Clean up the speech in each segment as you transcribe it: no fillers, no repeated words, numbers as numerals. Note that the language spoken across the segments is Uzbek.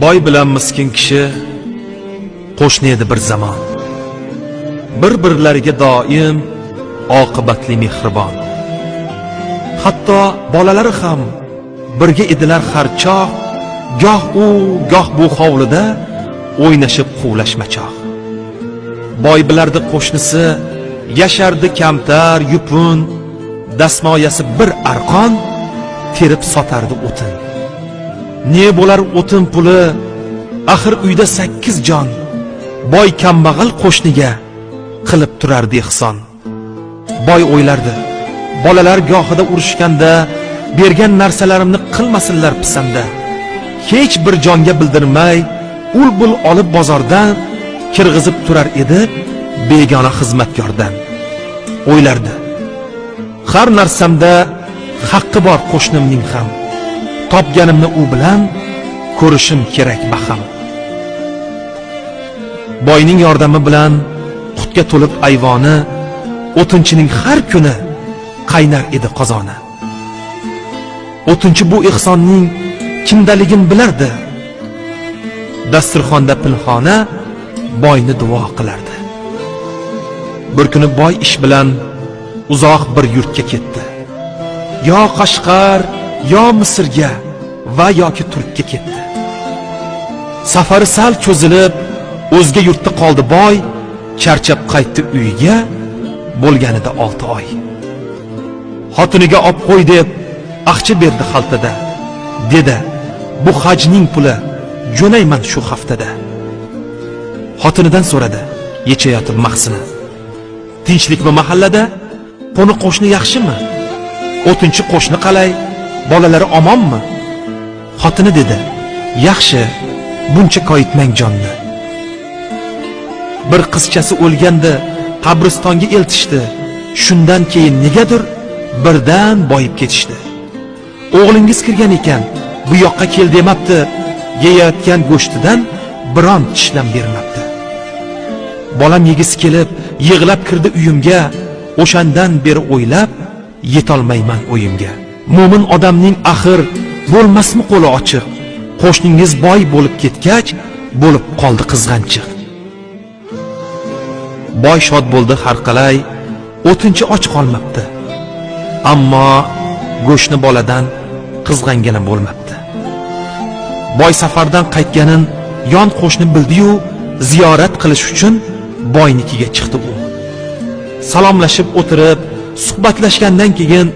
Boy bilan miskin kishi qo'shni edi bir zamon. Bir-birlariga doim oqibatli mehribon. Hatto bolalari ham birga edilar har choq, goh u, goh bu hovlida o'ynashib quvlashmachoq. Boy bilardi qo'shnisi yashardi kamtar, yupun, dastmoyasi bir arqon terib sotardi o'tin. Ne bo'lar o'tin puli, axir uyda 8 jon. Boy kambag'al qo'shniga qilib turardi ehson. Boy o'ylardi, bolalar gohida urushganda bergan narsalarimni qilmasinlar pisanda. Hech bir jonga bildirmay ul-bul olib bozordan kirg'izib turar edi begona xizmatkordan. O'ylardi, har narsamda haqqi bor qo'shnimning ham. Topganimni u bilan ko'rishim kerak baham. Boyning yordami bilan qutga to'lib ayvoni, o'tinchining har kuni qaynar edi qozoni. O'tinchi bu ehsonning kimdaligin bilardi. Dasturxonda pinxona boyni duo qilardi. Bir kuni boy ish bilan uzoq bir yurtga ketdi. Yo Qashqar, yo Misrga va yoki Turkka ketdi. Safari sal cho'zilib, o'zga yurtda qoldi boy, charchab qaytdi uyiga, bo'lganida 6 oy. Xotiniga ob qo'y deb aqcha berdi xaltada. Dedi, bu hajning puli, jo'nayman shu haftada. Xotinidan so'radi, yechayotib mahsini. Tinchlikmi mahallada? Qo'ni qo'shni yaxshimi? O'tinchi qo'shni qalay? Bolalari omonmi? Xotini dedi, yaxshi, buncha koyitmang jonni. Bir qizchasi o'lganda qabristonga eltishdi. Shundan keyin negadir birdan boyib ketishdi. O'g'lingiz kirgan ekan, bu yoqqa kel demabdi, yeyayotgan go'shtidan biron tishlam bermabdi. Bolam yegisi kelib, yig'lab kirdi uyimga, o'shandan beri o'ylab yetolmayman o'yimga. Mo'min odamning axir bo'lmasmi qo'li ochiq? Qo'shningiz boy bo'lib ketgach, bo'lib qoldi qizg'anchiq. Boy shod bo'ldi har qalay, o'tinchi och qolmabdi. Ammo go'shtni boladan qizg'angina bo'lmabdi. Boy safardan qaytganin yon qo'shni bildi-yu, ziyorat qilish uchun boynikiga chiqdi u. Salomlashib o'tirib, suhbatlashgandan keyin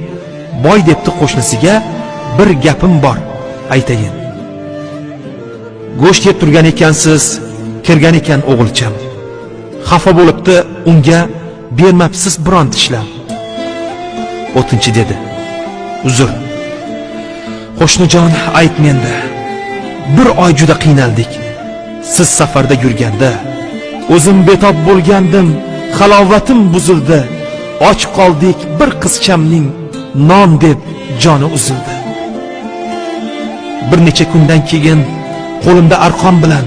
boy debdi qo'shnisiga, bir gapim bor, aytayin. Go'sht yeb turgan ekansiz, kirgan ekan o'g'ilcham. Xafa bo'libdi, unga bermabsiz biron tishlam. O'tinchi dedi, uzr. Qo'shnijon, ayt menda. Bir oy juda qiynaldik. Siz safarda yurganda o'zim betob bo'lgandim, halovatim buzildi. Och qoldik, bir qizchamning non deb joni uzildi. Bir necha kundan keyin qo'limda arqon bilan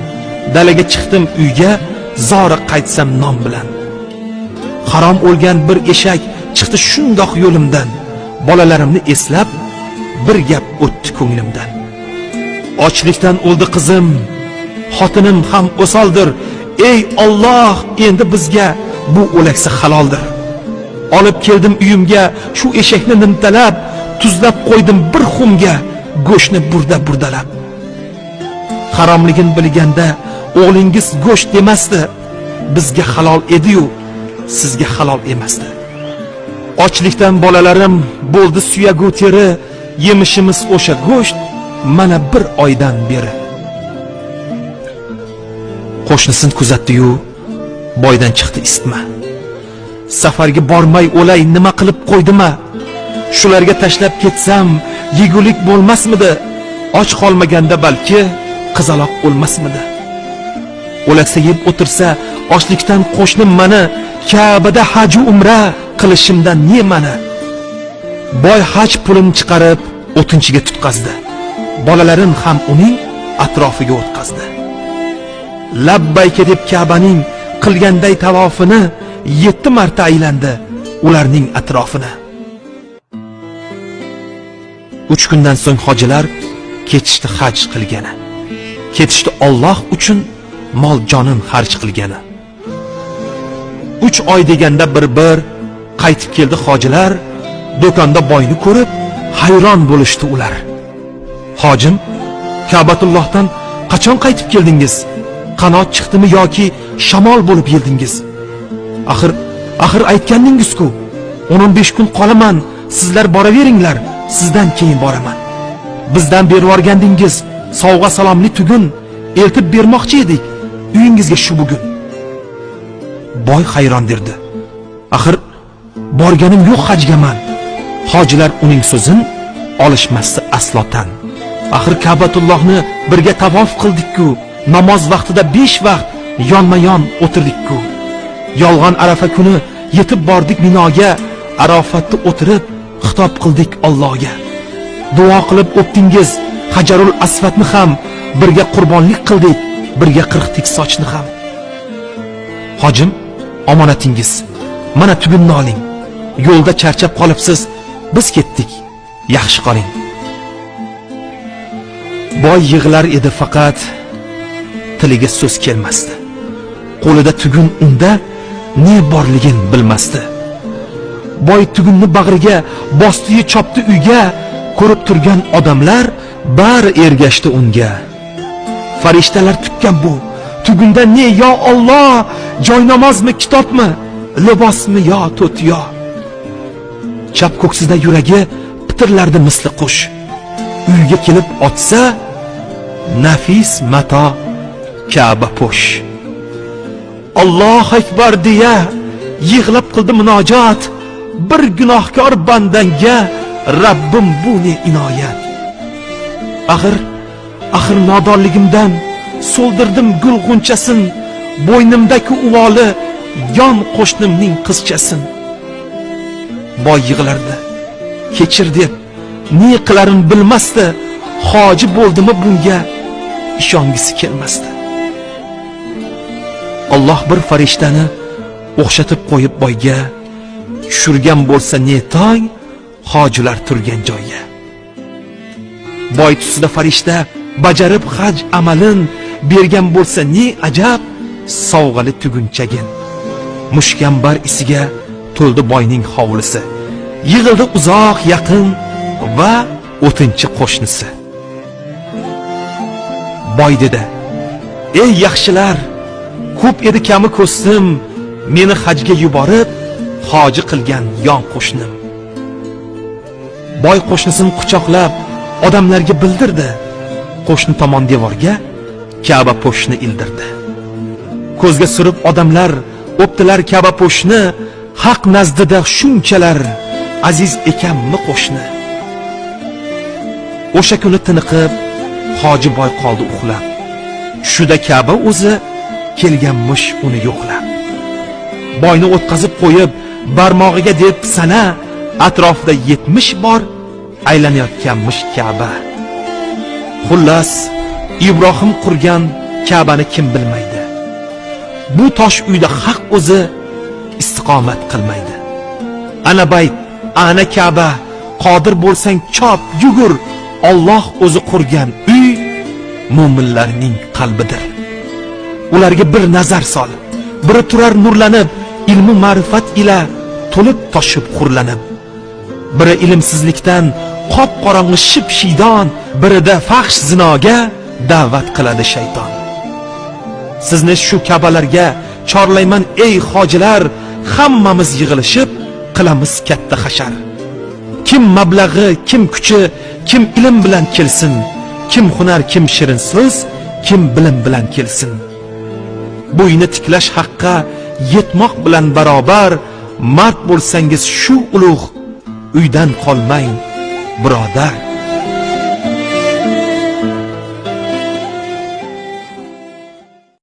dalaga chiqdim uyga, zora qaytsam non bilan. Harom o'lgan bir eshak chiqdi shundoq yo'limdan. Bolalarimni eslab bir gap o'tdi ko'nglimdan. Ochlikdan o'ldi qizim, xotinim ham o'soldir. Ey Alloh, endi bizga bu o'laksa haloldir. Olib keldim uyimga shu eshakni nimtalab, tuzlab qo'ydim bir xumga go'shtni burda-burdalab. Haromligin bilganda o'g'lingiz go'sht demasdi, bizga halol edi-yu, sizga halol emasdi. Ochlikdan bolalarim bo'ldi suyagu teri, yemishimiz o'sha go'sht mana bir oydan beri. Qo'shnisini kuzatdi-yu, boydan chiqdi isitma. Safarga bormay o'lay nima qilib qo'ydima? Shularga tashlab ketsam yegulik bo'lmasmidi? Och qolmaganda balki qizaloq o'lmasmidi? O'laksa yeb o'tirsa ochlikdan qo'shnim mani Ka'bada haj umra qilishimdan ne ma'ni? Boy haj pulini chiqarib o'tinchiga tutqazdi. Bolalarin ham uning atrofiga o'tqazdi. Labbayka deb Ka'baning qilganday tavofini 7 marta aylandi ularning atrofini. 3 kundan so'ng hojilar ketishdi haj qilgani. Ketishdi Alloh uchun mol jonin xarj qilgani. 3 oy deganda bir-bir qaytib keldi hojilar. Do'konda boyni ko'rib hayron bo'lishdi ular. Hojim, Ka'batullohdan qachon qaytib keldingiz? Qanot chiqdimi yoki shamol bo'lib yeldingiz? Axir aytgandingiz-ku, 10-15 kun qolaman, sizlar boraveringlar, sizdan keyin boraman. Bizdan berib yuborgandingiz sovg'a salomli tugun, eltib bermoqchi edik uyingizga shu bugun. Boy hayron derdi. Axir borganim yo'q hajgaman. Hojilar uning so'zin olishmasdi aslotan. Axir Ka'batullohni birga tavof qildik-ku, namoz vaqtida 5 vaqt yonma-yon o'tirdik-ku. Yolg'on Arafa kuni yetib bordik Minoga, Arofatda o'tirib xitob qildik Allohga. Duo qilib o'pdingiz Hajarul Asvatni ham, birga qurbonlik qildik, birga qirqdik sochni ham. Hojim, omonatingiz, mana tugunni oling. Yo'lda charchab qolibsiz, biz ketdik. Yaxshi qoling. Boy yig'lar edi, faqat tiliga so'z kelmasdi. Qo'lida tugun unda ne borligin bilmasdi. Boy tugunni bag'riga bosdi-yu chopdi uyga. Ko'rib turgan odamlar bari ergashdi unga. Farishtalar tukkan bu tugunda ne yo Alloh, joy namozmi, kitobmi, libosmi yo to'tiyo. Chap ko'ksida yuragi pitirlardi misli qush. Uyga kelib otsa nafis mato Ka'ba po'sh. Allohu akbar deya yig'lab qildi munojot. Bir gunohkor bandanga Rabbim bu ne inoyat. Axir nodonligimdan so'ldirdim gul g'unchasin, bo'ynimdagi uvoli yon qo'shnimning qizchasin. Boy yig'lardi, kechir deb ne qilarini bilmasdi. Hoji bo'ldimi bunga ishongisi kelmasdi. Alloh bir farishtani o'xshatib qo'yib boyga, tushirgan bo'lsa ne tong hojilar turgan joyga. Boy tusida farishta bajarib haj amalin, bergan bo'lsa ne ajab sovg'ali tugunchagin. Mushkambar isiga to'ldi boyning hovlisi. Yig'ildi uzoq yaqin va o'tinchi qo'shnisi. Boy dedi: "Ey yaxshilar, ko'p edi kami ko'stim, meni hajga yuborib hoji qilgan yon qo'shnim." Boy qo'shnisini quchoqlab odamlarga bildirdi. Qo'shni tomon devorga Ka'ba po'shni ildirdi. Ko'zga surib odamlar o'pdilar Ka'ba po'shni. Haq nazdida shunchalar aziz ekanmi qo'shni? O'sha kuni tiniqib hoji boy qoldi uxlab. Tushida Ka'ba o'zi kelganmish uni yo'qlab. Boyni o'tqazib qo'yib barmog'iga deb sana, atrofida 70 bor aylanayotganmish Ka'ba. Xullas, Ibrohim qurgan Ka'bani kim bilmaydi? Bu tosh uyda haq o'zi istiqomat qilmaydi. Ana bayt, ana Ka'ba, qodir bo'lsang chop, yugur. Alloh o'zi qurgan uy mo'minlarning qalbidir. Ularga bir nazar sol. Biri turar nurlanib, ilmu ma'rifat ila to'lib toshib xurlanib. Biri ilmsizlikdan qop-qorong'i ship shiydon, birida fahsh zinoga da'vat qiladi shayton. Sizni shu Ka'balarga chorlayman ey hojilar, hammamiz yig'ilishib qilamiz katta hashar. Kim mablag'i, kim kuchi, kim ilm bilan kelsin, kim hunar, kim shirin so'z, kim bilim bilan kelsin. Bo'yni tiklash haqqa yetmoq bilan barobar, mard bo'lsangiz shu ulug' uydan qolmang birodar.